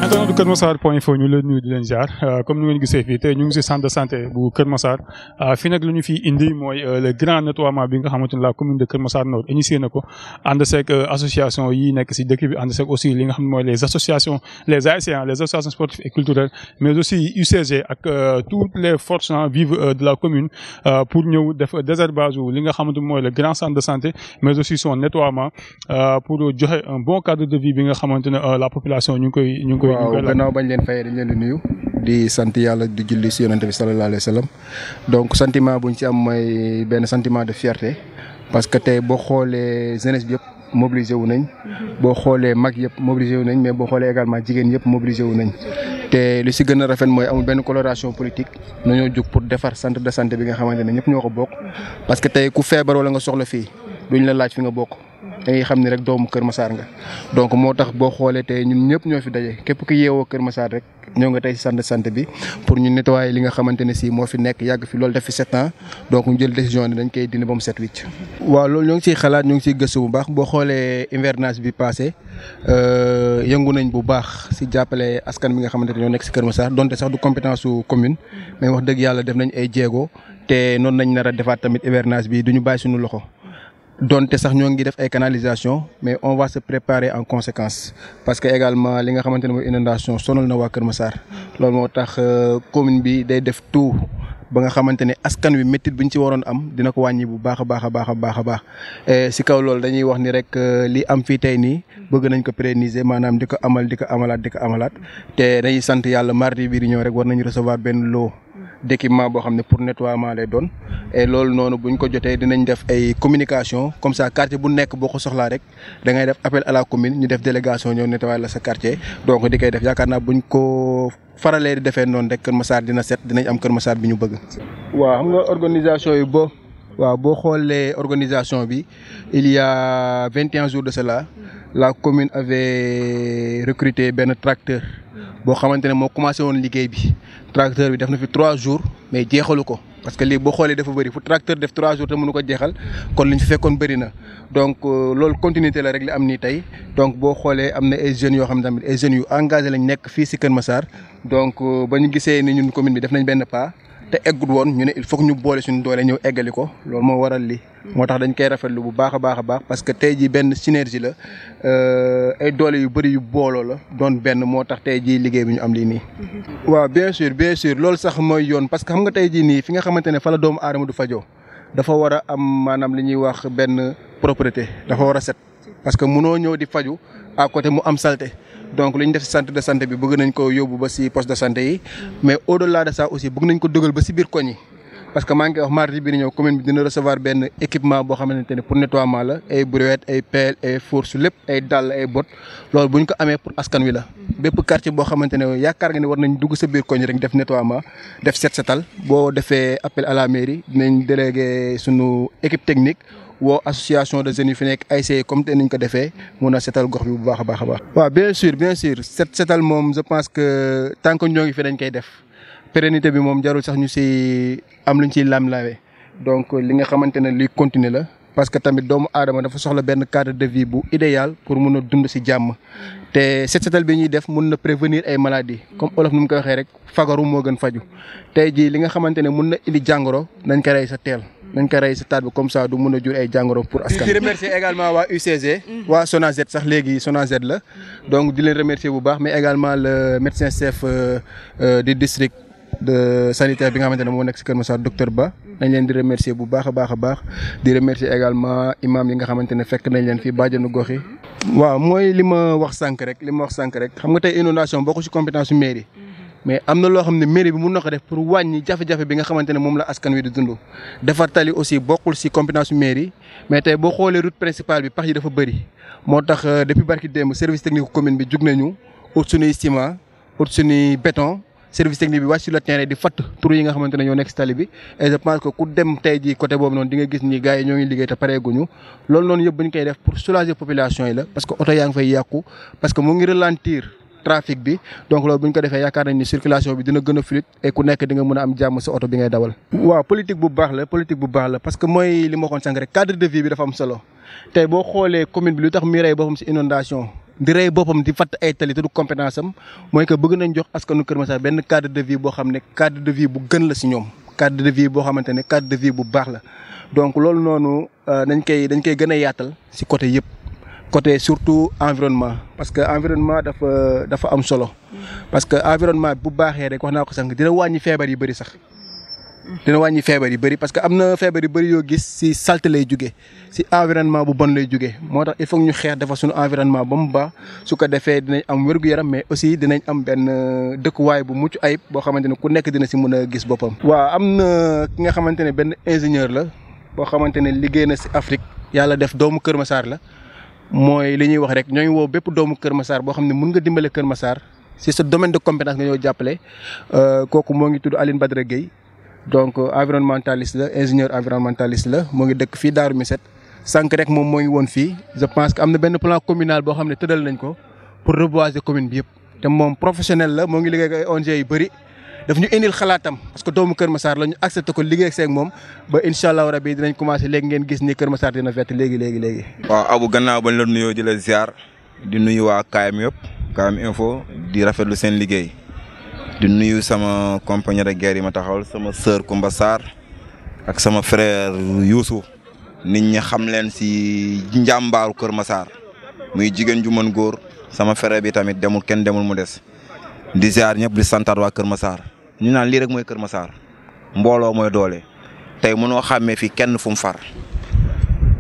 internet du Kër Massar point info ñu leen nuyu di leen jaar comme ni ngeen gisee fii tey ñu ngi si centre de santé bu Kër Massar fii nag lu ñu fi indi mooy le grand nettoiement bi nga xamante ne la commune de Kër Massar Nord initié na ko ànd seeg association yi nekk si dëkk bi ànd seeg aussi li nga xam ne mooy les associations les ASC les associations sportives et culturelles mais aussi UCG ak toutes les forces vives de la commune pour ñëw def désherbage li nga xamante mooy le grand centre de santé mais aussi son nettoiement pour joxe un bon cadre de vie bi nga xamante ne la population ñu ngi koy waaw gannaaw bañ leen fayee dañ leen di nuyu di sant yàlla di julli si yonent bi sallallahu alayhi wa sallam donc sentiment buñ ci am mooy benn sentiment de fierté parce que tey boo xoolee jeunesse bi yëpp mobilisé wu nañ boo xoolee mag yëpp mobilisé wu nañ mais boo xoolee également jigéen yëpp mobilisé wu nañ te li si gën a rafet mooy amul benn coloration politique nañoo jóg pour defar centre de santé bi nga xamante ne ñëpp ñoo ko bokk parce que tey ku feebar wala nga soxla fii duñ la laaj fi nga bokk da ngay xam ni rek doomu Kër Massar nga donc moo tax boo xoolee tey ñun ñëpp ñoo fi daje képp ki yeewoo Kër Massar rek ñoo nga tey si centre de santé bi pour ñu nettoyer li nga xamante ne si moo fi nekk yàgg fi loolu def fi 7 ans donc ñu jël décision ne dañ koy dindi ba mu set wicc. waaw loolu ñoo ngi siy xalaat ñoo ngi siy gëstu bu baax boo xoolee hivernage bi passé yëngu nañ bu baax si jàppale askan bi nga xamante ne ñoo nekk si Kër Massar donte sax du compétence su commune mais wax dëgg yàlla def nañ ay jéego te noonu nañ nar a defaat tamit hivernage bi duñu bàyyi suñu loxo. donte sax ñoo ngi def ay canalisation mais on va se préparer en conséquence parce que également li nga xamante ne mooy inondation sonal na waa Kër Massar loolu moo tax commune bi day def tout ba nga xamante ne askan wi méttit bu ñu ci waroon am dina ko wàññi bu baax a baax a baax a baax a baax si kaw loolu dañuy wax ni rek li am fii tey nii bëgg nañ ko pérenniser maanaam di ko amalaat te dañuy sant yàlla mardi bii di ñëw rek war nañu recevoir benn lot d'équipement boo xam ne pour nettoiement lay doon et loolu noonu buñ ko jotee dinañ def ay communication comme ça quartier bu nekk boo ko soxlaa rek da ngay def appel à la commune ñu def délégation ñëw nettoyer la sa quartier donc di koy def yaakaar naa buñ ko faralee di defee noonu rek Kër Massar dina set dinañ am Kër Massar bi ñu bëgg. waaw xam nga organisation yi boo xoolee organisation bi il y a 21 jours de cela la commune avait recruté benn tracteur boo xamante ne moo commencé woon liggéey bi tracteur bi def na fi 3 jours mais jeexalu ko parce que lii boo xoolee dafa bëri fu tracteur def 3 jours te mënu ko jeexal kon li ñu fi fekkoon bëri na donc loolu continuité la rek li am nii tey donc boo xoolee am na ay jeunes yoo xam ne tamit ay jeunes yu engagé lañ nekk fii si Kër Massar donc ba ñu gisee ni ñun commune bi def nañ benn pas te eggut woon ñu ne il faut que ñu boole suñu doole ñëw eggali ko loolu moo waral lii moo tax dañ koy rafetlu bu baax a baax a baax parce que tey jii benn synergie la ay doole yu bëri yu booloo la doon benn moo tax tey jii liggéey bi ñu am lii nii. waaw bien sûr loolu sax mooy yoon parce que xam nga tey jii nii fi nga xamante ne fa la doomu aadama du fajoo dafa war a am maanaam li ñuy wax benn propreté dafa war a set parce que mënoo ñëw di faju à côté mu am saleté. donc li ñu def ci centre de santé bi bëgg nañ ko yóbbu ba ci poste de santé yi mais au delà de ça aussi bëgg nañ ko dugal ba ci biir koñ yi parce que maa ngi koy wax mardi bi di ñëw commune bi dina recevoir benn équipement boo xamante ne pour nettoiement la ay brouette ay pelle ay fourche lépp ay dàll ay bot loolu bu ñu ko amee pour askan wi la bépp quartier boo xamante ne yaakaar nga ne war nañ dugg sa biir koñ rek def nettoiement def set setal boo defee appel à la mairie dinañ délégué sunu équipe technique woo association de jeunes yu fi nekk ASC comme te niñ ko defee mun a setal gox bi bu baax a baax a baax. waaw bien sûr setal moom je pense que tant que ñoo ngi fi dañ koy def pérennité bi moom jarul sax ñu si am luñ ciy lam-lawee donc li nga xamante ne luy continuer la parce que tamit doomu aadama dafa soxla benn cadre de vie bu idéal pour mun a dund si jàmm te setal bi ñuy def mun na prévenir ay maladies comme olof nu mu koy waxee rek fagaru moo gën faju tey jii li nga xamante ne mun na indi jàngoro nañ ko rey sa teel. nañ ko rey si taat bi comme ça du mun a jur ay jàngoro pour askan. di remercier également waa UCG. waa SONAGED sax léegi SONAGED la donc di leen remercier bu baax mais également le médecin chef du district de sanitaire bi nga xamante ne moo nekk si Kër Massar docteur Ba. nañ leen di remercier bu baax a baax di remercier également imam yi nga xamante ne fekk nañ leen fii bàjjenu gox yi. waaw mooy li ma wax sànq rek xam nga tey inondation bokk si compétence su mairie. mais am na loo xam ne mairie bi mun na ko def pour wàññi jafe-jafe bi nga xamante ne moom la askan wi di dund. defar tali aussi bokkul ci compétence mairie mais tey boo xoolee route principale bi pax yi dafa bëri moo tax depuis barki démb service technique commune bi jug nañu ut suñuy ciment ut suñuy béton service technique bi wàcc sur le terrain di fatt trou yi nga xamante ne ñoo nekk ci tali bi et je pense que ku dem tey jii côté boobu noonu di nga gis ni gars yi ñoo ngi liggéey te pareeguñu loolu noonu yëpp bu ñu koy def pour soulager population yi la parce que oto yaa ngi fay yàqu parce que mu ngi ralentir trafic bi donc loolu bu ñu ko defee yaakaar nañ ni circulation bi dina gën a fluide et ku nekk di nga mën a am jàmm sa oto bi ngay dawal. waaw politique bu baax la parce que mooy li ma waxoon sànq rek cadre de vie bi dafa am solo tey boo xoolee commune bi lu tax muy rey boppam si inondation di rey boppam di fatt ay tali te du compétence am mooy que bëgg nañ jox askanu Kër Massar benn cadre de vie boo xam ne cadre de vie bu gën la si ñoom cadre de vie boo xamante ne cadre de vie bu baax la donc loolu noonu dañ koy gën a yaatal si côté yëpp côté surtout environnement parce que environnement dafa am solo parce que environnement bu baaxee rek wax naa ko sànq dina wàññi feebar yu bëri sax dina wàññi feebar yu bëri parce que am na feebar yu bëri yoo gis si salte lay jugee si environnement bu bon lay jugee moo tax il faut ñu xeex dafa suñu environnement ba mu baax su ko defee dinañ am wér-gu-yaram mais aussi dinañ am benn dëkkuwaay bu mucc ayib boo xamante ne ku nekk dina si mën a gis boppam. waaw am na ki nga xamante ne benn ingénieur la boo xamante ne liggéey na si Afrique yàlla def doomu Kër Massar la mooy li ñuy wax rek ñooy woo bépp doomu Kër Massar boo xam ne mun nga dimbale Kër Massar si sa domaine de compétence nga ñoo jàppale kooku moo ngi tudd Aline Badara Gueye donc environnementaliste la ingénieur environnementaliste la moo ngi dëkk fii Darou Missette sànq rek moom moo ngi woon fii je pense que am na benn plan communal boo xam ne tëddal nañ ko pour reboiser commune bi yëpp te moom professionnel la moo ngi liggéey ak ay ONG yu bëri daf ñu indil xalaatam parce que doomu Kër Massar la ñu accepté ko liggéey ak seeg moom ba incha allah rabi dinañ commencé léegi ngeen gis ni Kër Massar dina fett léegi. waaw Abou gannaaw bañ la nuyoo di la ziar di nuyu waa KM yëpp KM Info di rafetlu seen liggéey di nuyu sama compagnie de guerre yi ma taxawal sama sœur Koumba Sarr ak sama frère Youssou nit ñi xam leen si njàmbaaru Kër Massar muy jigéen ju mën góor sama frère bi tamit kenn demul mu des di ziar ñëpp di santaat waa Kër Massar ñu naan lii rek mooy Kër Massar mbooloo mooy doole tey mënoo xàmmee fii kenn fu mu far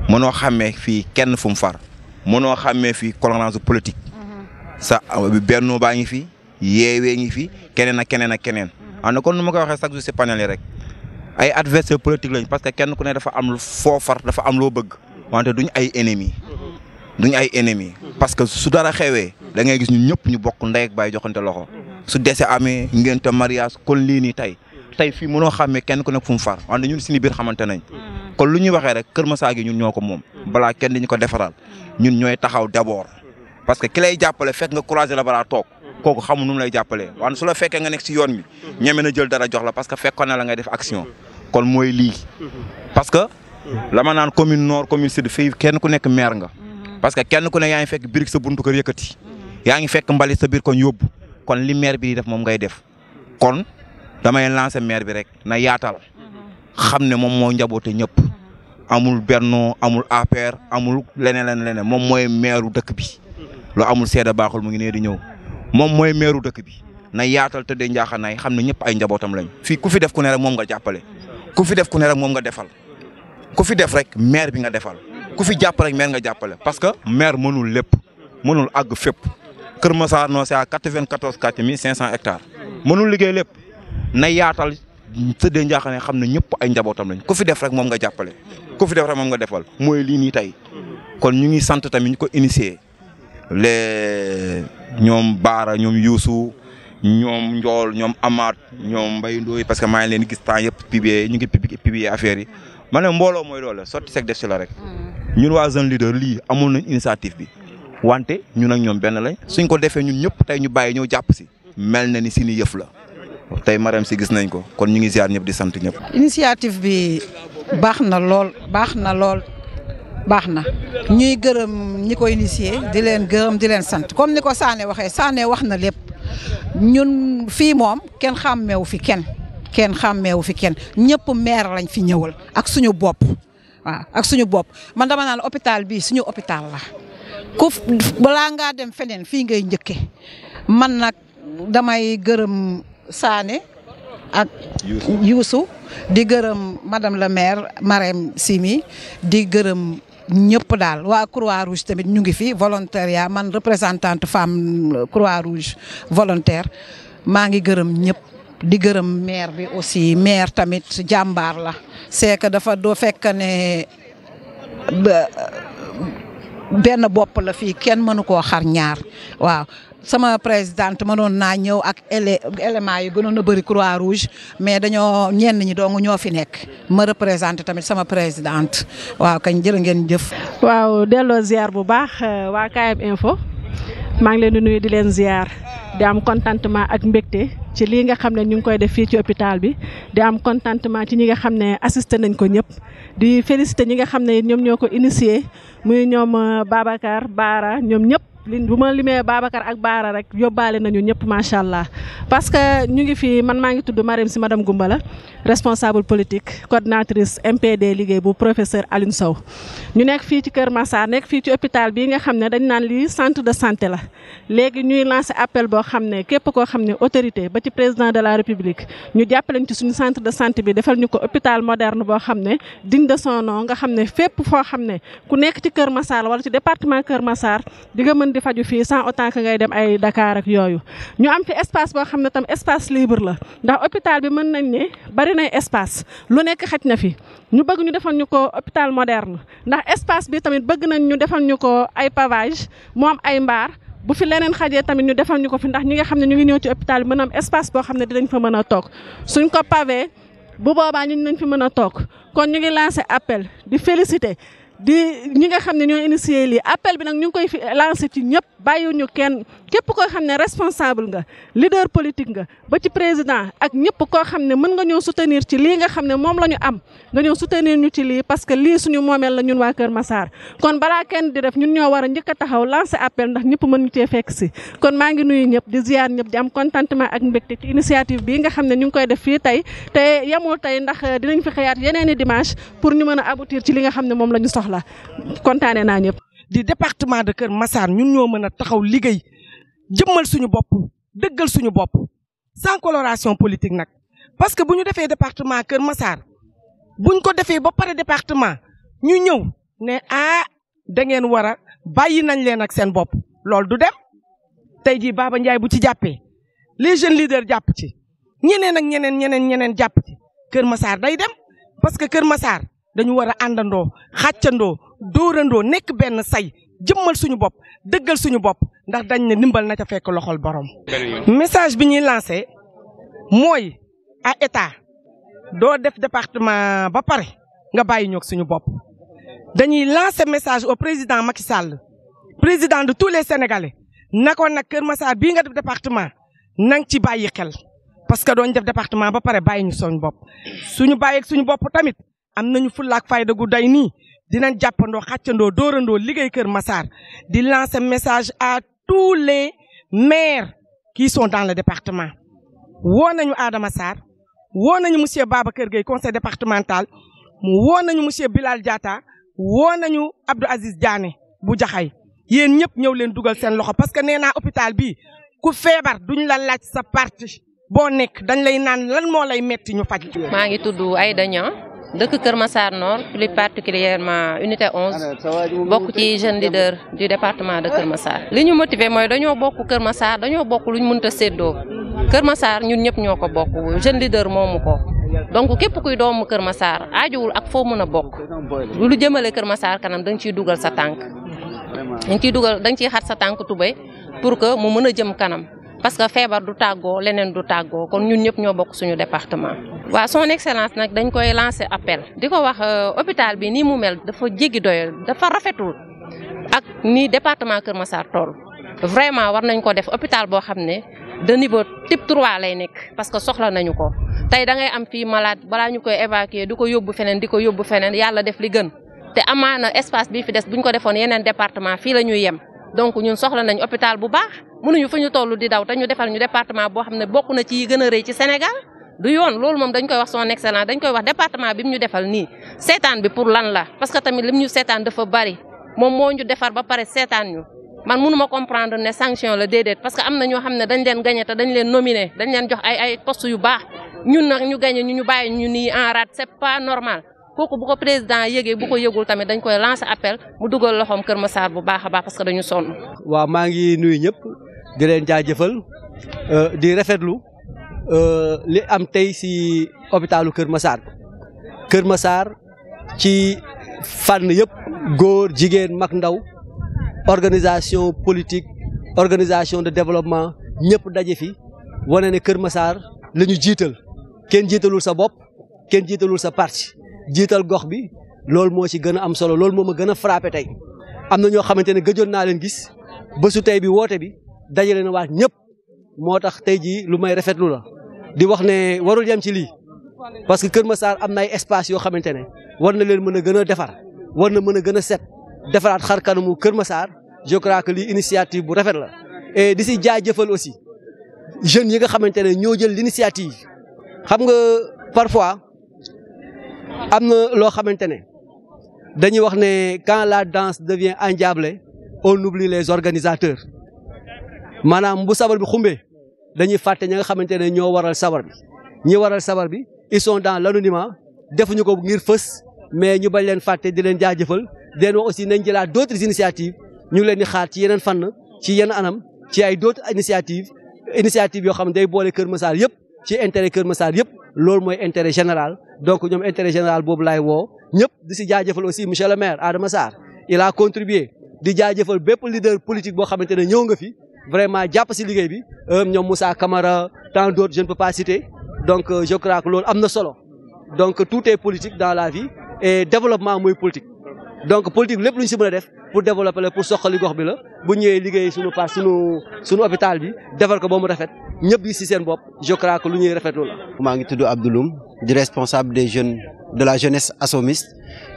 mënoo xàmmee fii kenn fu mu far mënoo xàmmee fii colorance politique sa Benno baa ngi fi Yeewee ngi fi keneen ak keneen ànd kon nu ma koy waxee chaque jour si panel yi rek ay adversaire politique lañ parce que kenn ku ne dafa am foo far dafa am loo bëgg wante duñ ay ennemis parce que su dara xewee da ngay gis ñun ñëpp ñu bokk ndey ak baay joxante loxo su dese amee ngénte mariage kon lii nii tey fii mënoo xàmmee kenn ku nekk fu mu far wante ñun suñu biir xamante nañ kon lu ñuy waxee rek Kër Massar gi ñun ñoo ko moom balaa kenn diñu ko defaral ñun ñooy taxaw d'abord parce que ki lay jàppale fekk nga croiser la balaa toog kooku xamul nu mu lay jàppalee wante su la fekkee nga nekk si yoon bi ñeme na jël dara jox la parce que fekkoon na la ngay def action kon mooy lii parce que la ma naan commune nord commune sud fii kenn ku nekk maire nga parce que kenn ku ne yaa ngi fekk birig sa buntu kër yëkkati yaa ngi fekk mbalit sa biir kon yóbbu kon li maire bi di def moom ngay def kon damay lancer maire bi rek na yaatal xam ne moom moo njaboote ñëpp amul Benno amul APR amul leneen moom mooy maireu dëkk bi lu amul seede baaxul mu ngi nee di ñëw moom mooy maireu dëkk bi na yaatal te de njaaxanaay xam ne ñëpp ay njabootam lañ fii ku fi def ku ne rek moom nga jàppale ku fi def ku ne rek moom nga defal ku fi def rek maire bi nga defal ku fi jàpp rek maire nga jàppale parce que maire mënul lépp mënul àgg fépp Kër Massar non c'est à 94 500 hectares mënul liggéey lépp na yaatal tëddee njaaxane xam ne ñëpp ay njabootam lañ ku fi def rek moom nga jàppale ku fi def rek moom nga defal mooy lii nii tey kon ñu ngi sant tamit ñu ko initier les ñoom Baara ñoom Youssou ñoom Ndiol ñoom Amath ñoom Mbaye Ndoye parce que maa ngi leen di gis temps yëpp ñu ngi publier affaire yi ma ne mbooloo mooy loole sotti sek def si la rek ñun waa jeune leader lii amul nañ initiative bi wante ñun ak ñoom benn lañ suñ ko defee ñun ñëpp tey ñu bàyyi ñëw jàpp si mel na ni suñu yëf la tey Marème si gis nañ ko kon ñu ngi ziar ñëpp di sant ñëpp. initiative bi baax na lool baax na ñuy gërëm ñi ko initié di leen gërëm di leen sant comme ni ko Sané waxee Sané wax na lépp ñun fii moom kenn xàmmeewu fi kenn ñëpp maire lañ fi ñëwal ak suñu bopp waaw ak suñu bopp man dama naan hôpital bi suñu hôpital la ku balaa ngaa dem feneen fii ngay njëkke man nag damay gërëm Sané ak Youssou di gërëm madame la maire Marème Simi di gërëm ñëpp daal waa Croix-Rouge tamit ñu ngi fi volontariat man représentante femme Croix-Rouge volontaire maa ngi gërëm ñëpp di gërëm maire bi aussi maire tamit jàmbaar la c'est que dafa doo fekk ne benn bopp la fii kenn mënu koo xar ñaar waaw sama présidente mënoon naa ñëw ak éléments yi gënoon a bëri Croix Rouge mais dañoo ñenn ñi dong ñoo fi nekk ma représenté tamit sama présidente waaw kañ jërë ngeen jëf. waaw delloo ziar bu baax waa KM Info maa ngi leen di nuyu di leen ziar di am contentement ak mbégte ci lii nga xam ne ñu ngi koy def fii ci hôpital bi di am contentement ci ñi nga xam ne assisté nañ ko ñëpp di félicité ñi nga xam ne ñoom ñoo ko initié muy ñoom Babacar Baara ñoom ñëpp. bu ma limee Babacar ak Baara rek yóbbaale nañu ñëpp macha allah. parce que ñu ngi fi man maa ngi tudd Marème Sy madame Goumbala responsable politique coordinatrice MPD liggéey bu professeur Alioune Sow ñu nekk fii ci Kër Massar nekk fii ci hôpital bii nga xam ne dañ naan lii centre de santé la léegi ñuy lancer appel boo xam ne képp koo xam ne autorité ba ci président de la république ñu jàppaleñ ci suñu centre de santé bi defal ñu ko hôpital moderne boo xam ne digne de son nom nga xam ne fépp foo xam ne ku nekk ci Kër Massar wala ci département Kër Massar di nga mën di faju fii sans autant que ngay dem ay Dakar ak yooyu ñu am fi espace boo xam ne tam espace libre la ndax hôpital bi mën nañ ne bari nay espace lu nekk xaj na fi ñu bëgg ñu defal ñu ko hôpital moderne ndax espace bi tamit bëgg nañ ñu defal ñu ko ay pavage mu am ay mbaar bu fi leneen xajee tamit ñu defal ñu ko fi ndax ñi nga xam ne ñu ngi ñëw ci hôpital bi mën a am espace boo xam ne dinañ fa mën a toog suñ ko pavé bu boobaa ñu nañ fi mën a toog kon ñu ngi lancé appel di féliciter di ñi nga xam ne ñoo initié lii appel bi nag ñu ngi koy fi lancé ci ñëpp bàyyiwuñu kenn képp koo xam ne responsable nga leader politique nga ba ci président ak ñëpp koo xam ne mën nga ñëw soutenir ci lii nga xam ne moom la ñu am nga ñëw soutenir ñu ci lii parce que lii suñu moomeel la ñun waa Kër Massar kon balaa kenn di def ñun ñoo war a njëkk a taxaw lancé appel ndax ñëpp mën ñu cee fekk si kon maa ngi nuyu ñëpp di ziar ñëpp di am contentement ak mbégte ci initiative bii nga xam ne ñu ngi koy def fii tey te yemul tey ndax dinañ fi xëyaat yeneen i dimanche pour ñu mën a aboutir ci li nga xam ne moom la ñu soxla kontaane naa ñëpp. di département de Kër Massar ñun ñoo mën a taxaw liggéey jëmmal suñu bopp dëggal suñu bopp sans coloration politique nag parce que bu ñu defee département Kër Massar buñ ko defee ba pare département ñu ñëw ne da ngeen war a bàyyi nañ leen ak seen bopp loolu du dem tey jii Baba Ndiaye bu ci jàppee les jeunes leaders jàpp ci ñeneen ak ñeneen jàpp ci Kër Massar day dem parce que Kër Massar dañu war a àndandoo xàccandoo dóorandoo nekk benn say jëmmal suñu bopp dëggal suñu bopp ndax dañ ne ndimbal na ca fekk loxol borom. message bi ñuy lancé mooy à état doo def département ba pare nga bàyyi ñoog suñu bopp. dañuy lancé message au président Macky Sall président de tous les sénégalais na ko nag Kër Massar bii nga def département na nga ci bàyyi xel parce que dooñ def département ba pare bàyyi ñu suñu bopp suñu bàyyi suñu bopp tamit. am nañu fullaak fayda gu day nii dinañ jàppandoo xàccandoo dóorandoo liggéey Kër Massar di lancer message à tous les maires qui sont dans le département. woo nañu Adama Sarr woo nañu monsieur Babacar Gueye conseil départemental woo nañu monsieur Bilal Diatta woo nañu Abdou Aziz Diané bu Jaxay yéen ñëpp ñëw leen dugal seen loxo parce que nee naa hôpital bi ku feebar duñ la laaj sa parti boo nekk dañ lay naan lan moo lay metti ñu faj la. maa ngi tudd Aïda Niang dëkk Kër Massar Nord plus particulièrement unité 11 bokk ci jeune leader du département de Kër Massar. li ñu motivé mooy dañoo bokk Kër Massar dañoo bokk luñ mënta séddoo Kër Massar ñun ñëpp ñoo ko bokk jeune leader moomu ko donc képp kuy doomu Kër Massar aajuwul ak foo mën a bokk lu jëmale Kër Massar kanam da nga ciy dugal sa tànk da nga ciy xat sa tànk tubéy pour que mu mën a jëm kanam. parce que feebar du tàggoo leneen du tàggoo kon ñun ñëpp ñoo bokk suñu département. waaw son excellence nag dañ koy lancer appel di ko wax hôpital bi nii mu mel dafa jéggi doyal dafa rafetul ak ni département Kër Massar toll vraiment war nañ ko def hôpital boo xam ne de niveau type 3 lay nekk parce que soxla nañu ko tey da ngay am fii malade balaa ñu koy évacuer di ko yóbbu feneen yàlla def li gën te amaana espace bii fi des buñ ko defoon yeneen département fii la ñuy yem donc ñun soxla nañ hôpital bu baax. mënuñu fa ñu toll di daw te ñu defal ñu département boo xam ne bokk na ci yi gën a rëy ci Sénégal du yoon loolu moom dañ koy wax son excellence dañ koy wax département bi mu ñu defal nii seetaan bi pour lan la parce que tamit lim ñu seetaan dafa bari moom moo ñu defar ba pare seetaan ñu man mënuma comprendre ne sanction la déedéet parce que am na ñoo xam ne dañ leen gagné te dañ leen nominé dañ leen jox ay poste yu baax ñun nag ñu gagné ñu bàyyi ñu nii en rade c'est pas normal kooku bu ko président yëgee bu ko yëgul tamit dañ koy lancer appel mu dugal loxoom Kër Massar bu baax a baax parce que dañu sonn. waaw maa ngi nuyu ñëpp. di leen jaajëfal di rafetlu li am tey si hôpitalu Kër Massar ci fànn yëpp góor jigéen mag ndaw organisation politique organisation de développement ñëpp daje fi wane ne Kër Massar la ñu jiital kenn jiitalul sa bopp kenn jiitalul sa parti jiital gox bi loolu moo ci gën a am solo loolu moo ma gën a frappé tey am na ñoo xamante ne gëjoon naa leen gis bésu tey bi woote bi. dajale na waat ñëpp moo tax tey jii lu may rafetlu la di wax ne warul yem ci lii parce que Kër Massar am na ay espace yoo xamante ne war na leen mën a gën a defar war na mën a gën a set defaraat xar kanamu Kër Massar je crois que lii initiative bu rafet la et di si jaajëfal aussi jeunes yi nga xamante ne ñoo jël l'initiative xam nga parfois am na loo xamante ne dañuy wax ne quand la danse devient endiablée on oublie les organisateurs maanaam bu sabar bi xumbee dañuy fàtte ñi nga xamante ne ñoo waral sabar bi ñi waral sabar bi ils sont dans l'anonymat defuñu ko ngir fës mais ñu bañ leen fàtte di leen jaajëfal di leen wax aussi nañ jëlaat d'autres initiatives ñu ngi leen di xaar ci yeneen fànn ci yenn anam ci ay d'autres initiatives yoo xam ne day boole Kër Massar yëpp ci intérêt Kër Massar yëpp loolu mooy intérêt général donc ñoom intérêt général boobu laay woo ñëpp di si jaajëfal aussi monsieur le maire Adama Sarr il a contribué di jaajëfal bépp leader politique boo xamante ne ñëw nga fi vraiment jàpp si liggéey bi ñoom Moussa Camara tant d'autres je ne peux pas citer donc je crois que loolu am na solo donc tout est politique dans la vie et développement mooy politique donc politique lépp lu ñu si mën a def pour développer la pour soxali gox bi la bu ñëwee liggéey suñu hôpital bi defar ko ba mu rafet ñëpp yi si seen bopp je crois que lu ñuy rafetlu la. maa ngi tudd Abdouloum di responsable des jeunes de la jeunesse assomiste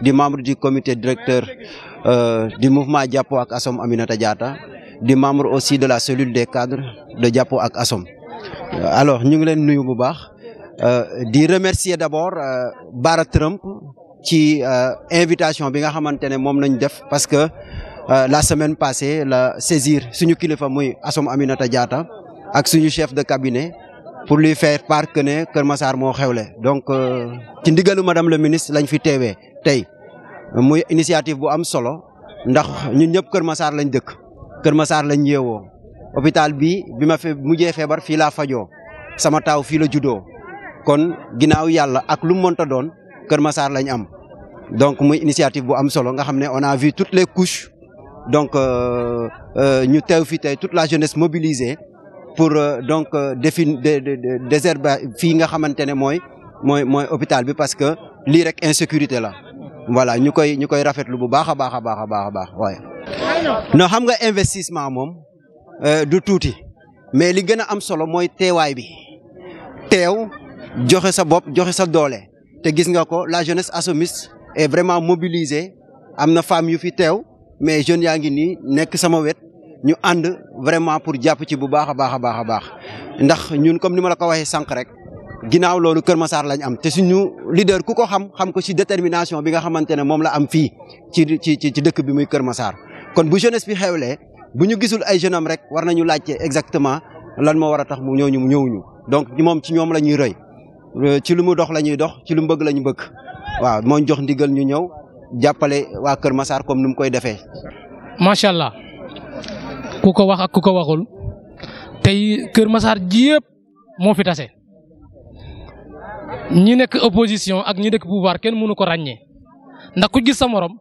di membre du comité directeur du mouvement Jàppo ak Assom Aminata Diatta di membre aussi de la cellule des cadres de Jàppo ak Assom. alors ñu ngi leen nuyu bu baax di remercier d'abord Bara Trump ci invitation bi nga xamante ne moom lañ def parce que la semaine passée la saisir suñu kilifa muy Assom Aminata Diatta ak suñu chef de cabinet pour lui faire part que ne Kër Massar moo xewle donc ci ndigalu madame le ministre lañ fi teewee tey muy initiative bu am solo ndax ñun ñëpp Kër Massar lañ dëkk Kër Massar lañ yeewoo hôpital bi ma fi mujjee feebar fii laa fajoo sama taaw fii la juddoo kon ginnaaw yàlla ak lu mu mënta doon Kër Massar lañ am donc muy initiative bu am solo nga xam ne on a vu toutes les couches donc ñu teew fi tey toute la jeunesse mobilisée pour donc désherber fii nga xamante ne mooy hôpital bi parce que lii rek insécurité la voilà ñu koy rafetlu bu baax a baax waaye. non xam nga investissement moom du tuuti mais li gën a am solo mooy teewaay bi teew joxe sa bopp joxe sa doole te gis nga ko la jeunesse assomiste est vraiment mobilisée am na femmes yu fi teew mais jeunes yaa ngi nii nekk sama wet ñu ànd vraiment pour jàpp ci bu baax a baax ndax ñun comme ni ma la ko waxee sànq rek ginnaaw loolu Kër Massar lañ am te suñu leader ku ko xam ko ci détermination bi nga xamante ne moom la am fii ci dëkk bi muy Kër Massar kon bu jeunesse bi xewlee bu ñu gisul ay jeunes am rek war nañu laajte exactement lan moo war a tax mu ñëwuñu donc moom ci ñoom la ñuy rëy ci lu mu dox la ñuy dox ci lu mu bëgg la ñu bëgg waaw moo jox ndigal ñu ñëw jàppale waa Kër Massar comme ni mu koy defee. macha allah ku ko wax ak ku ko waxul tey Kër Massar ji yëpp moo fi tase ñi nekk opposition ak ñi nekk pouvoir kenn mënu ko ràññee ndax ku gis sa morom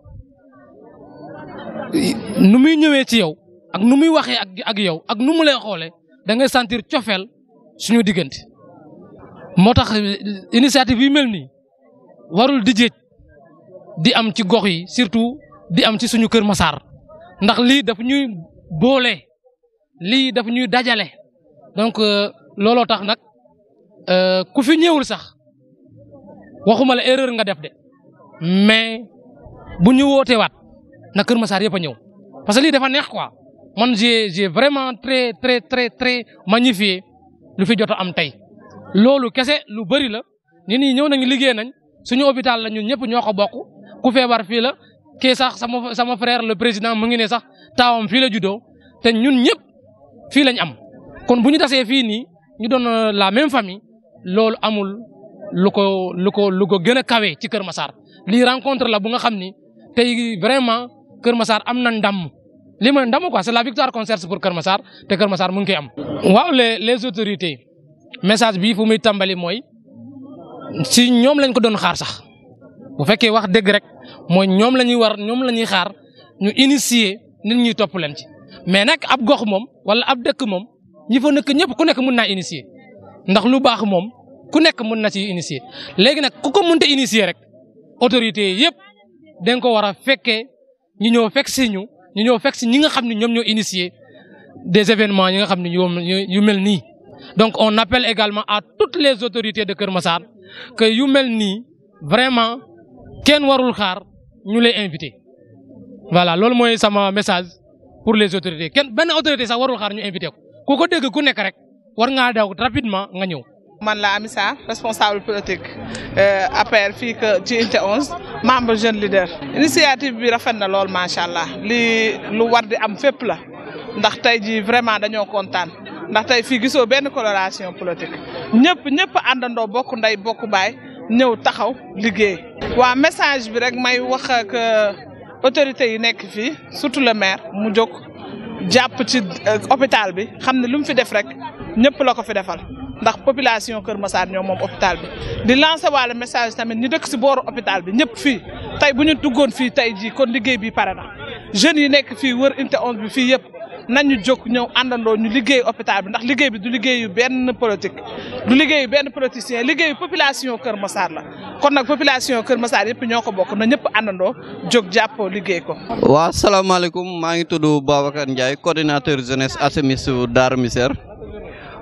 nu muy ñëwee ci yow ak nu muy waxee ak yow ak nu mu lay xoolee da ngay sentir cofeel suñu diggante moo tax initiative yi mel nii warul di jéej di am ci gox yi surtout di am ci suñu Kër Massar ndax lii daf ñuy boole lii daf ñuy dajale donc looloo tax nag ku fi ñëwul sax waxuma la erreur nga def de mais bu ñu woote waat na Kër Massar yëpp a ñëw parce que lii dafa neex quoi man j'ai vraiment très magnifié lu fi jot a am tey loolu kese lu bëri la nit ñi ñëw nañu liggéey nañ suñu hôpital la ñun ñëpp ñoo ko bokk ku feebar fii la kii sax sama frère le président mu ngi ne sax taawam fii la juddoo te ñun ñëpp fii lañ am kon bu ñu tasee fii nii ñu doon la même famille loolu amul lu ko gën a kawe ci Kër Massar lii rencontre la bu nga xam ni tey vraiment Kër Massar am na ndam li ma ndam quoi c'est la victoire concerte pour Kër Massar te Kër Massar mu ngi koy am. waaw les autorités message bi fu muy tàmbali mooy si ñoom lañ ko doon xaar sax bu fekkee wax dëgg rek mooy ñoom la ñuy xaar ñu initier nit ñi topp leen ci mais nag ab gox moom wala ab dëkk moom ñi fa nekk ñëpp ku nekk mën naa initier ndax lu baax moom ku nekk mën na ci initier léegi nag ku ko mënta initier rek autorité yëpp dañ ko war a fekkee ñu ñëw fekk si ñu ñëw fekk si ñi nga xam ne ñoom ñoo initier des événements yi nga xam ne yu mel nii. donc on appelle également à toutes les autorités de Kër Massar que yu mel nii vraiment kenn warul xaar ñu lay invité voilà loolu mooy sama message pour les autorités kenn benn autorité sax warul xaar ñu invité ko ku ko dégg ku nekk rek war ngaa daw rapidement nga ñëw. man la Amy Sarr responsable politique APR fii que ci unité 11 membre jeune leader. initiative bi rafet na lool macha allah lii lu war di am fépp la ndax tey jii vraiment dañoo kontaan ndax tey fii gisoo benn coloration politique ñëpp àndandoo bokk ndey bokk baay ñëw taxaw liggéey. waa message bi rek may wax ak autorités yi nekk fii surtout le maire mu jóg jàpp ci hôpital bi xam ne lu mu fi def rek ñëpp la ko fi defal. ndax population Kër Massar ñoom moom hôpital bi di lancer waale message tamit ñu dëkk si booru hôpital bi ñëpp fii tey bu ñu duggoon fii tey jii kon liggéey bi pare na jeunes yi nekk fii wër unité 11 bi fii yëpp nañu jóg ñëw àndandoo ñu liggéey hôpital bi ndax liggéey bi du liggéeyu benn politique du liggéeyu benn politicien liggéeyu population Kër Massar la kon nag population Kër Massar yëpp ñoo ko bokk na ñëpp àndandoo jóg jàppoo liggéey ko. waaw salaamaaleykum maa ngi tudd Babacar Ndiaye coordinateur jeunesse ASEMIS Darou Misser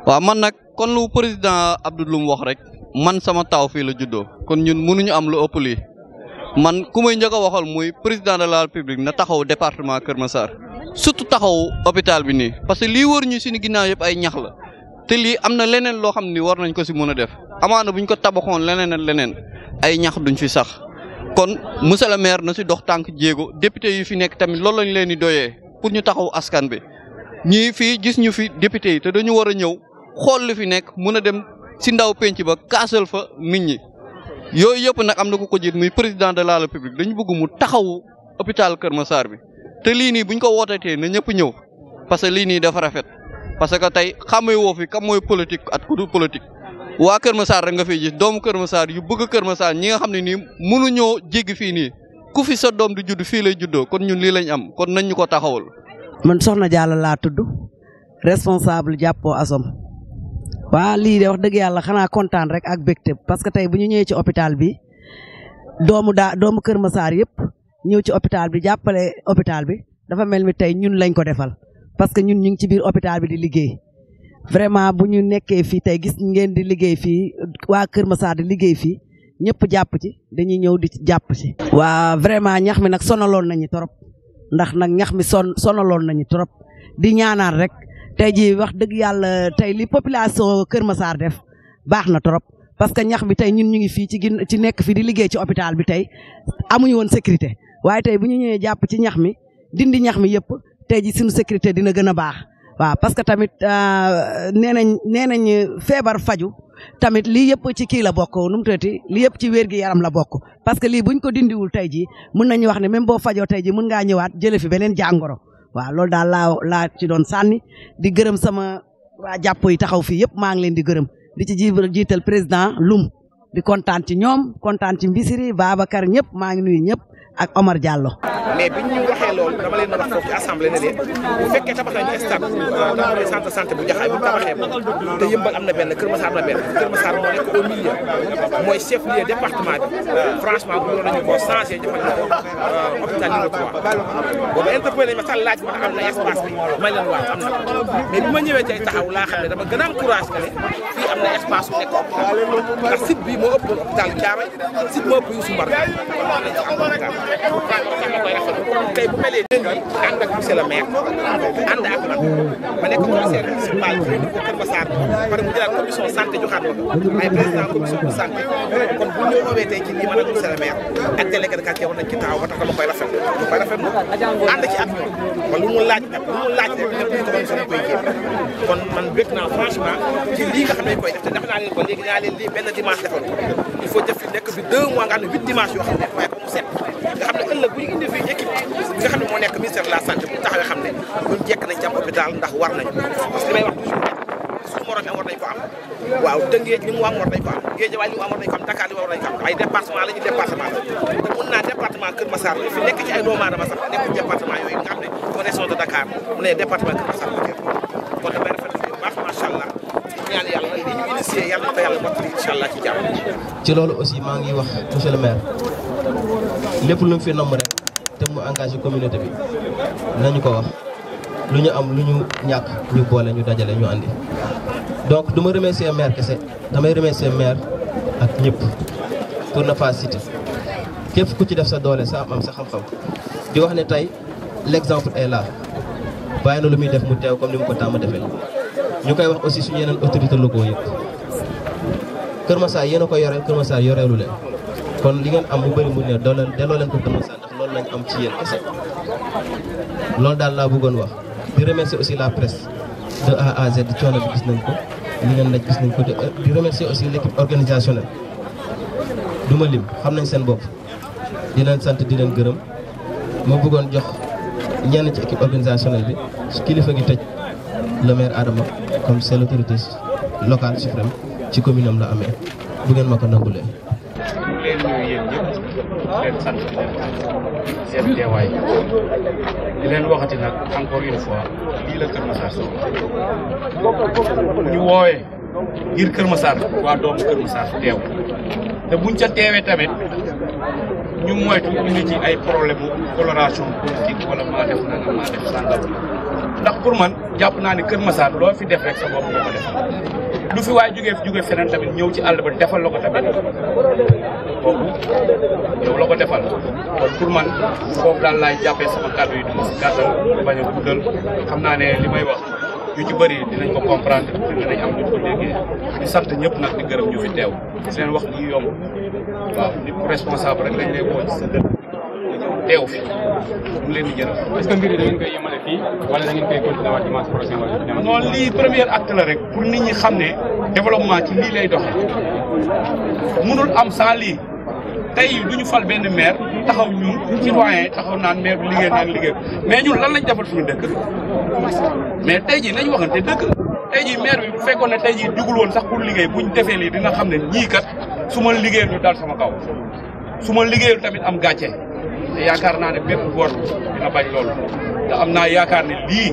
waaw man nag kon lu président Abdou Loum wax rek man sama taw fii la juddoo kon ñun mënuñu am lu ëpp lii man ku may njëkk a waxal muy président de la République na taxaw département Kër Massar surtout taxaw hôpital bi nii parce que lii wër ñu suñu ginnaaw yëpp ay ñax la te lii am na leneen loo xam ni war nañ ko si mën a def amaana buñ ko tabaxoon leneen ak leneen ay ñax duñ fi sax kon monsieur le maire na si dox tànk jéego député yi fi nekk tamit loolu lañ leen di doyee pour ñu taxaw askan bi ñii fii gis ñu fi député yi te dañu war a ñëw xool li fi nekk mën a dem si ndaw penc ba kaasal fa nit ñi yooyu yëpp nag am na ku ko jiit muy président de la République dañu bëgg mu taxawu hôpital Kër Massar bi te lii nii buñ ko wootatee na ñëpp ñëw parce que lii nii dafa rafet parce que tey xamee woo fi kam mooy politique at ku dul politique waa Kër Massar rek nga fiy gis doomu Kër Massar yu bëgg Kër Massar ñi nga xam ne nii mënuñoo jéggi fii nii ku fi sa doom di judd fii lay juddoo kon ñun lii lañ am kon nañ ñu ko taxawal. man Soxna Diallo laa tudd responsable jàppoo ASOM. waa lii de wax dëgg yàlla xanaa kontaan rek ak bégte parce que tey bu ñu ñëwee ci hôpital bi doomu Kër Massar yëpp ñëw ci hôpital bi jàppale hôpital bi dafa mel ni tey ñun lañ ko defal parce que ñun ñu ngi ci biir hôpital bi di liggéey vraiment bu ñu nekkee fii tey gis ngeen di liggéey fii waa Kër Massar di liggéey fii ñëpp jàpp ci dañuy ñëw di jàpp ci. waa vraiment ñax mi nag sonaloon nañu trop ndax nag ñax mi sonaloon nañu trop di ñaanal rek. tey jii wax dëgg yàlla tey li population Kër Massar def baax na trop parce que ñax bi tey ñun ñu ngi fii ci nekk fii di liggéey ci hôpital bi tey amuñu woon sécurité waaye tey bu ñu ñëwee jàpp ci ñax mi dindi ñax mi yëpp tey jii suñu sécurité dina gën a baax waaw parce que tamit nee nañ feebar faju tamit lii yëpp ci kii la bokk nu mu tuddati lii yëpp ci wér gi yaram la bokk parce que lii buñ ko dindiwul tey jii mën nañu wax ne même boo fajoo tey jii mën ngaa ñëwaat jële fi beneen jàngoro. waaw loolu daal laa ci doon sànni di gërëm sama waa jàpp yi taxaw fii yëpp maa ngi leen di gërëm di ci jiital président Loum di kontaan ci ñoom kontaan ci Mbisiri Babacar ñëpp maa ngi nuyu ñëpp ak Omar Diallo. mais biñ ñu waxee loolu dama leen wax foofu ci assemblée ne leen bu fekkee tabax nañu stade tabax centre santé bu Jaxaay bu tabaxee te Yëmbal am na benn Kër Massar am na benn Kër Massar moo nekk au milieu mooy chef lieu département bi franchement bu nañu ko changé jëfal na ko hôpital numéro 3 boobu interpellé nañ ma sax laaj ma am na espace bi may leen waat am na mais bi ma ñëwee tey taxaw laa xam ne dama gën a am courage que ne fii am na espace bu nekk hôpital ndax site bi moo ëpp hôpital Thiaroye site moo ëpp Youssou Mbargane tey bu mel nii ànd ak monsieur le maire ànd ak man ma nekk commissaire municipal bi ko Kër Massar pare mu jëlaat commission santé joxaat ma ko ay président commission de santé kon bu ñu woowee tey ci lii man ak monsieur le maire ak délégué de quartier war nañ ci taxaw ba tax dama koy rafetlu ànd ci ak ñoom ba lu mu laaj rek lépp ñu ko doon sama koy jéem kon man bëgg naa franchement ci lii nga xam ne koy def te def naa leen ko léegi naa leen lii benn dimanche defal ko il faut def fi nekk bi 2 mois nga xam ne 8 dimanche yoo xam ne waaye ko mu set nga xam ne ëllëg bu ñu indi fii équipe nga xam ne moo nekk ministère de la santé bu taxawee xam ne buñ jekk nañ ci am hôpital ndax war nañu parce que li may wax toujours suñu morom am war nañ ko am waaw Tëngéej li mu am war nañ ko am Guédiawaye li mu am war nañ ko am Dakar li mu war nañ ko am ay département la ñu département te mun naa département Kër Massar li fi nekk ci ay doomu aadama sax nekk département yooyu nga xam ne moo région de Dakar mu ne département Kër Massar kon damay rafetlu bu baax macha allah ñaan yàlla li ñu initié yàlla na ko yàlla mottali incha allah ci jàmm. ci loolu aussi maa ngi wax monsieur le maire lépp lu mu fi namm rek te mu engagé communauté bi nañu ko wax lu ñu am lu ñu ñàkk ñu boole ñu dajale ñu andi donc du ma remercier maire kese damay remercier maire ak ñëpp pour ne pas citer képp ku ci def sa doole sa am sa xam-xam di wax ne tey l'exemple est là bàyyi na lu muy def mu teew comme ni mu ko tàmm defee ñu koy wax aussi suñu yeneen autorités locaux yëpp Kër Massar yéen a ko yoreel Kër Massar yoreelu leen kon li ngeen am mu bëri mu ne delloo leen ko Kër Massar ndax loolu lañ am ci yéen kese loolu daal laa bëggoon wax di remercier aussi la presse de A à Z coono bi gis nañ ko li ngeen daj gis nañ ko di remercier aussi l'équipe organisationnelle du ma lim xam nañ seen bopp di leen sant di leen gërëm ma bëggoon jox ñenn ci équipe organisationnelle bi su kilifa gi tëj le maire Adama comme c'est l'autorité locale suprême ci commune am la amee bu ngeen ma ko nangulee. ñu leen nuyu yéen ñëpp di leen sant di leen seen teewaay di leen waxati nag encore une fois lii la Kër Massar soxla ñu woowee ngir Kër Massar waa doomu Kër Massar teew te buñ ca teewee tamit ñu moytu indi ci ay problème mu coloration politique wala maa def nangam maa def sàngam ndax pour man jàpp naa ne Kër Massar loo fi def rek sa bopp nga ko def lu fi waaye jógee feneen tamit ñëw ci àll ba defal la ko tamit boobu yow la ko defal kon pour man foofu daal laay jàppee sama kàddu yi duma si gàttal bañ a guddal xam naa ne li may wax yu ci bëri dinañ ko comprendre te dinañ am ñu ko déggee di sant ñëpp nag di gërëm ñu fi teew seen wax ji yomb waaw nit ku responsable rek lañ lay woo ci sa dëkk teew fi ñu leen di jërëf. est-ce que mbir yi da ngeen koy yemale fii wala da ngeen koy continuer waat dimanche prochain wala. non lii premier acte la rek pour nit ñi xam ne développement ci lii lay doxee mënul am sans lii tey du ñu fal benn maire taxaw ñun citoyen taxaw naan maire bi liggéey naan liggéey mais ñun lan lañ defal suñu dëkk mais tey jii nañ waxante dëkk tey jii maire bi bu fekkoon ne tey jii jugul woon sax pour liggéey buñ defee lii dina xam ne ñii kat su ma liggéeyal ñu dal sama kaw su ma liggéeyal tamit am gàcce te yaakaar naa ne bépp góor dina bañ loolu te am naa yaakaar ne lii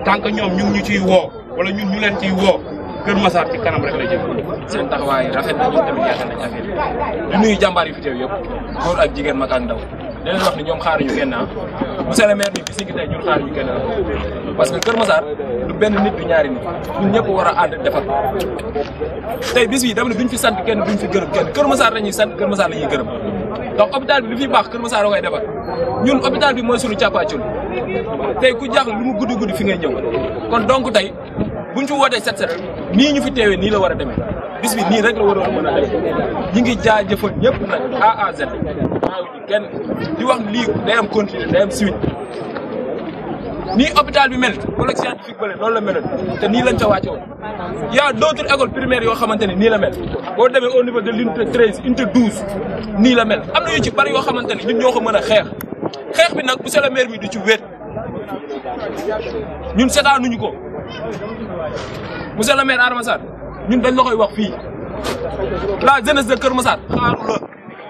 tant que ñoom ñu ngi ñu ciy woo wala ñun ñu leen ciy woo Kër Massar ci kanam rek la jëm. seen taxawaay rafet na ñun tamit yaakaar nañ affaire yi di nuyu jàmbaar yi fi teew yëpp góor ak jigéen mag ak ndaw di leen wax ne ñoom xaaruñu kenn monsieur le maire bi bis gi tey ñun xaaruñu kenn parce que Kër Massar du benn nit du ñaari nit ñun ñëpp war a ànd defar tey bis bi dama ne duñ fi sant kenn duñ fi gërëm kenn Kër Massar la ñuy sant Kër Massar la ñuy gërëm donc hôpital bi li fi baax Kër Massar la koy defar ñun hôpital bi mooy suñu càppaacul tey ku jaaxle lu mu guddi guddi fi ngay ñëw kon donc tey buñ fi wootee set nii ñu fi teewee nii la war a demee bis bi nii rek la waroon a mën a demee ñi ngi jaajëfal ñëpp nag A à Z maawuñu kenn di wax lii day am continuer day am suite nii hôpital bi mel collège scientifique bële noonu la meloon te nii lañ ca wàcce woon y a d'autres écoles primaires yoo xamante ne nii la mel boo demee au niveau de l'unité 13 unité 12 nii la mel am na yu ci bari yoo xamante ne ñun ñoo ko mën a xeex bi nag monsieur le maire mi du ci wéet ñun seetaanuñu ko monsieur le maire Adama Sarr ñun dañ la koy wax fii la jeunesse de Kër Massar xaaru la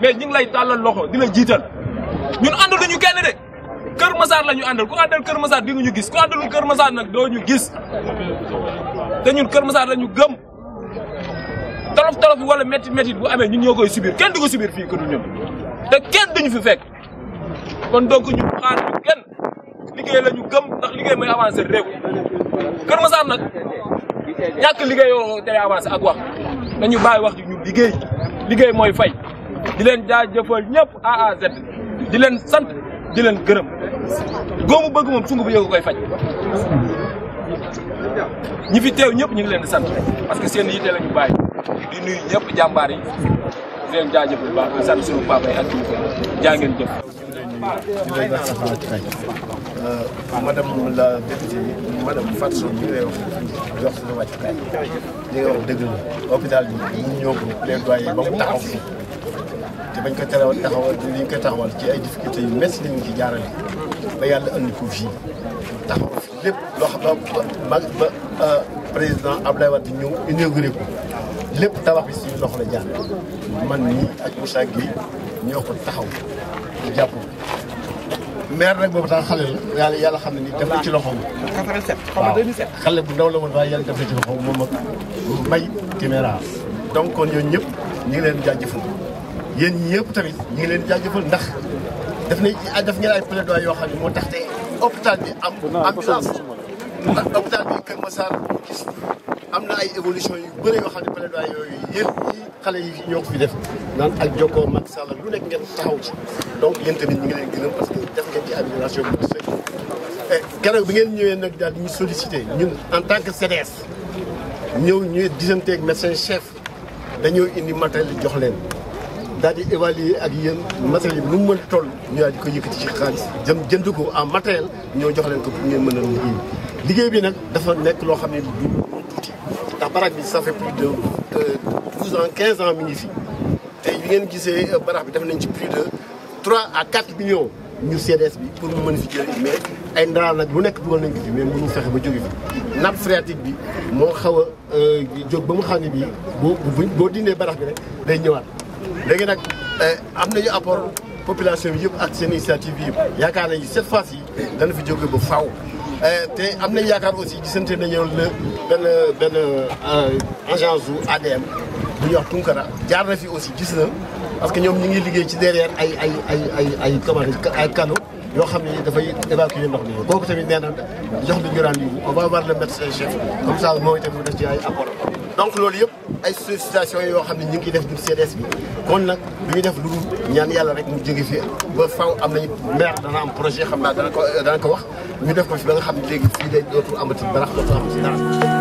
mais ñu ngi lay tàllal loxo di la jiital ñun àndaluñu kenn de Kër Massar la ñu àndal ku àndal Kër Massar di nga ñu gis ku àndalul Kër Massar nag doo ñu gis te ñun Kër Massar la ñu gëm tolof wala métti bu amee ñun ñoo koy subir kenn du ko subir fii ko du ñun te kenn duñu fi fekk kon donc ñu xaaruñu kenn liggéey la ñu gëm ndax liggéey mooy avancer réew Kër Massar nag ñàkk liggéeyoo tere avancé ak wax dañu bàyyi wax ji ñu liggéey mooy fay di leen jaajëfal ñëpp A à Z di leen sant di leen gërëm góomu bëgg moom sungu bu yëg koy faj ñi fi teew ñëpp ñu ngi leen di sant parce que seen yitte la ñu bàyyi di nuyu ñëpp jàmbaar yi di leen jaajëfal bu baax di sant suñu papa yi ak kilifa jaa ngeen jëf. madame la députée madame Fatou Sow ñu ngi lay wax jox suñu wàccukaay li nga wax dëgg la hôpital bi ñu ñëw ko plaidoyer ba mu taxaw fii te bañ ko taxawal li ñu koy taxawal ci ay difficultés yu métti lañu ci jaarale ba yàlla andi ko fii taxaw fi lépp loo xam ba président Abdoulaye Wade ñëw inauguré ko lépp tabax bi si loxo la jaar man nii ak Moussa Gueye ñoo ko taxaw jàpp maire nag boobu daal xale la yàlla xam ne ni def na ci loxoom. 87 waaw 2007 xale bu ndaw la woon waaye yàlla def na ci loxoom moom ak Mbaye Timéra donc kon ñooñu ñëpp ñu ngi leen jaajëfal yéen ñëpp tamit ñu ngi leen jaajëfal ndax def ngeen ay plaidoyer yoo xam ne moo tax te hôpital bi am ambulance ndax hôpital bi Kër Massar gis am na ay évolution yu bëri yoo xam ne plaidoyer yooyu yéen ñi xale yi ñoo ko fi def naan ak jokkoo Macky Sall lu nekk ngeen taxaw ci donc yéen tamit ñu ngi leen gërëm parce que def ngeen ci amélioration bi keroog bi ngeen ñëwee nag daal di ñu sollicité ñun en tant que CDS ñëw ñuy disanteeg médecin chef dañoo indi matériel jox leen daal di évaluer ak yéen matériel bi nu mu mën toll ñu daal di ko yëkkati ci xaalis jënd ko en matériel ñoo jox leen ko pour ngeen mën a liggéey bi nag dafa nekk loo xam ne du tuuti ndax baraak bi ça fait plus de 12 ans 15 ans mi ngi fi te bi ngeen gisee baraak bi def nañ ci plus de 3 à 4 millions ñu CDS bi pour mu mën fi jëlee mais ay ndaral nag lu nekk dugal nañ ko fi mais mënu fexe ba jóge fi nappe phréatique bi moo xaw a jóg ba mu xam ne bii boo dindee baraak bi rek day ñëwaat léegi nag am nañu apport population bi yëpp ak seen initiative bi yëpp yaakaar nañu cette fois-ci dana fi jóge ba faaw te am nañu yaakaar aussi gisante nañu benn agence su ADM bu ñuy wax Tunkara jaar na fi aussi gis na parce que ñoom ñu ngi liggéey ci derrière ay canaux yoo xam ne dafay évacuer ndox mi kooku tamit nee na jox nañu rendez-vous on va voir le médecin chef comme ça mooy tamit def ci ay apport donc loolu yëpp ay sollicitation yoo xam ne ñu ngi ciy def ngir CDS bi kon nag du ñu def lu ñaan yàlla rek mu jóge fi ba faw am nañu maire dana am projet xam naa dana ko wax ñu def ko fi ba nga xam ne léegi fii day dootul amati dara dootul amati dara